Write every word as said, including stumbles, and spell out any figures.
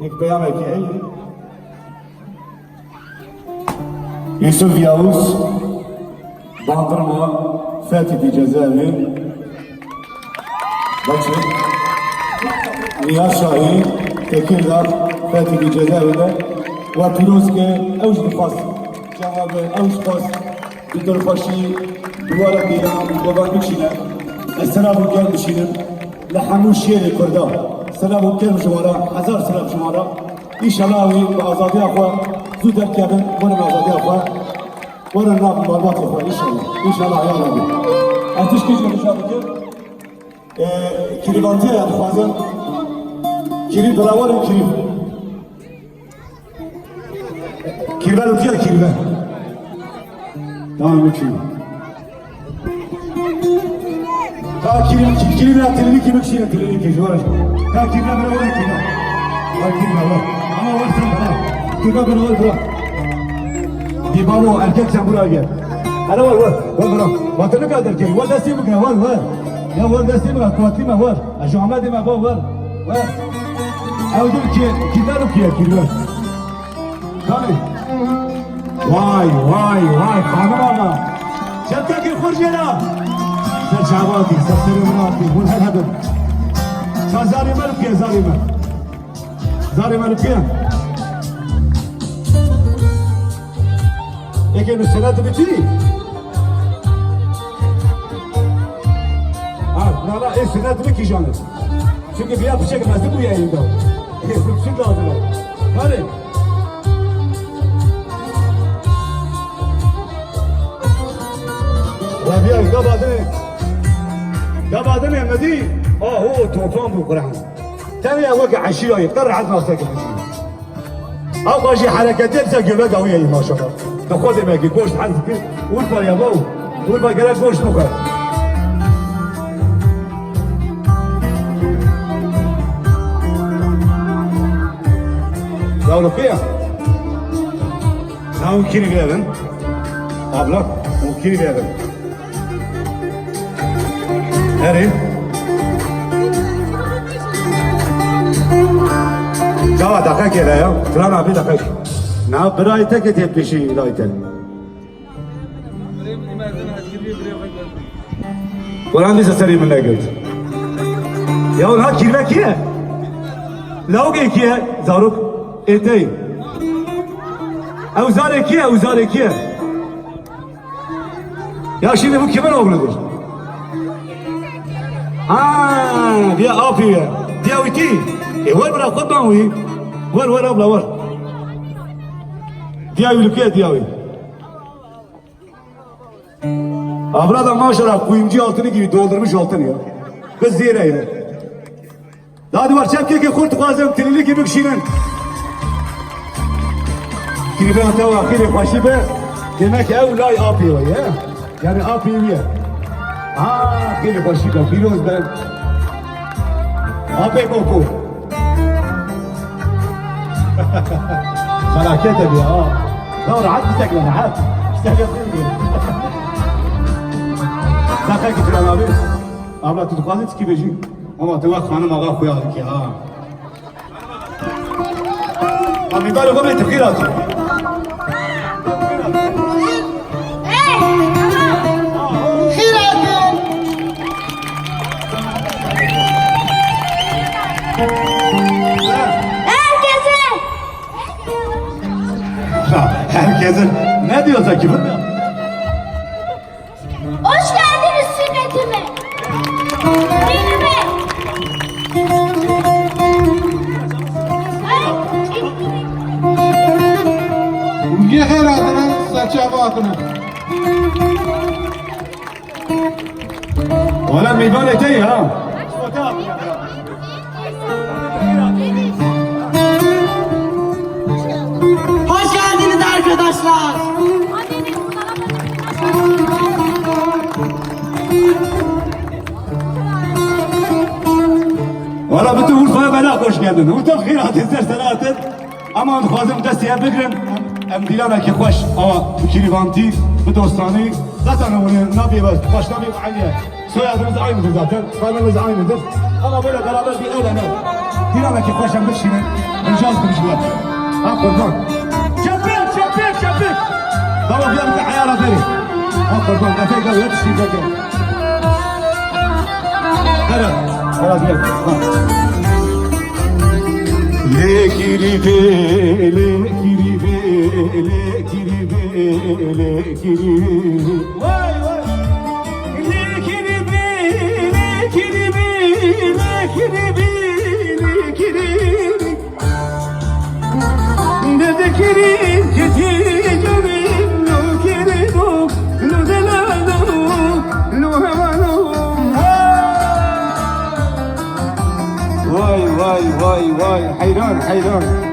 Êk peyamekî heye. Yusuf Yavuz, Bandırma, Fethiye cezaevi. Bakın. Nihat Şahin, Tekirdağ, Fethiye cezaevinde. Ve pîroz ke ew jî dixwast cevabê, ew jî dixwast bi dilxweşî bi we re bîra, bi we bikişîne. Ez selam û germ dişînim li hemû şêrê Kurda. Selam û germ ji we re, hezar selam ji we re. Înşallah wî bi azadiya xwe zû derkevin, werin azadiya xwe. Werin nav malbatê xwe, înşallah. Înşallah, ya Rabbi. Ez tişkî jî hişa dikim. Ee, kirîvantiya ya dixwazim. Kirî, birawerin kirî. Kirve lûtiya kirve. Tamam, bikşîne. Ka kirve, kirve, tilini kim bikşîne, tilini kim, şu var. Ka kirve, bira, var kirve. Var kirve, var. Ama var sen, bira. Kirve, bira, var, bira. Bir balo, erkek sen buraya gel. Hele var, var, var, bira. Batını kaldır kirve. Var desteği büküne, var, var. Ya var desteği büküne, kuvvetli mi, var. Şu Ahmet'ime, var, var. Var. Evdil ki, kirve, lûtiya kirve. Tabii. Vay, vay, vay, xanim axa. Çepkekî xurcêna. Ser çavatî, ser serê min hatî, hûn her hebin. Ça zarê me li pê zarê me. Zarê me li pê. Eke min senet biçî. Ha, nana, ê senet bikî canım. Çünkü bir yapışacak nasıl bu yayında. Hepsi lazım. Hadi. Rabia, gabadın. Gabadın Emedi. Aho, toplam bu Kur'an. Tabii ya, bak, aşırı ayıp. Da rahat nasıl. Ew xwe jî hereketê dise göbek ew ye maşallah. Dixwazê me ki goşt hez dikir. Urfa ya baw. Urfa gerek goşt bixwe. Ya Rukiye. Navkirî vêvin. Abla, navkirî vêvin. Herê. Çawa deqekê de ya? Filan abi deqek. Na birayê te ke tê pêşî layê te. Quran dîsa serê min negirt. Ya na kirve kî ye? Lawgê kî ye? Zarok êtey. Ew zarê kî ye? Ew zarê kî ye? Ya şimdi bu kimin oğludur? Ha, diye apî ye. Diye wî tî. E, wer bira xwe ban wî. Wer, wer abla, wer. Diye wî lüke, diye wî. Abla da maşallah kuyumcu altını gibi doldurmuş altın ya. Kız zêre ya. Daha duvar çepkekê xurt dixwazim, tilîlikê bikişînin. Kirîbê te wa xêrê xweşî be. Demek ew lay apê wê ye. Yani apê wî ye. Ha, xêrê xweşî be, pîroz be. Apê Koko. Felaket e ya. Ya rahat bir tek rahat. İşte yapayım diyor. Şaka ki Turan abi. Abla tu dixwazî çikî bêjî? Ama tu wek xanim axa xuya dikî ha. Amî balo xwe bê tu xîr hatî. Xîr hatî. Herkese. Ha, herkese. Ne diyorsa ki bu? Hoş geldiniz sünnetime. Düğünüme. Ay, Û yê xêr hatine, serçava hatine. Wala mêvanê te ye ha. Hoş geldiniz arkadaşlar. Wala bi tu Urfaya bela hoş geldin. Urfa xêr hatin, ser sera hatin. Ama em dixwazin destê hev bigrin. Em, em dîlanekî xweş, awa bi kirîvantî, bi dostanî. Zaten hûn ê navê we, xweş navê we heye. Soyadımız aynıdır zaten. Kanımız aynıdır. Ama böyle beraber bir el ele. Bir an ki koşan bir şeyle. Rica ettim şu an. Ha kurban. Çepik, çepik, çepik. Baba bir an bir ayara verin. Ha kurban. Efe gel, yetişti gel, gel. Hele. Hele gel. Ha. Lekiri be, lekiri be, lekiri be, lekiri be. Vay, vay. Vay, vay, vay, vay. Heyran, heyran.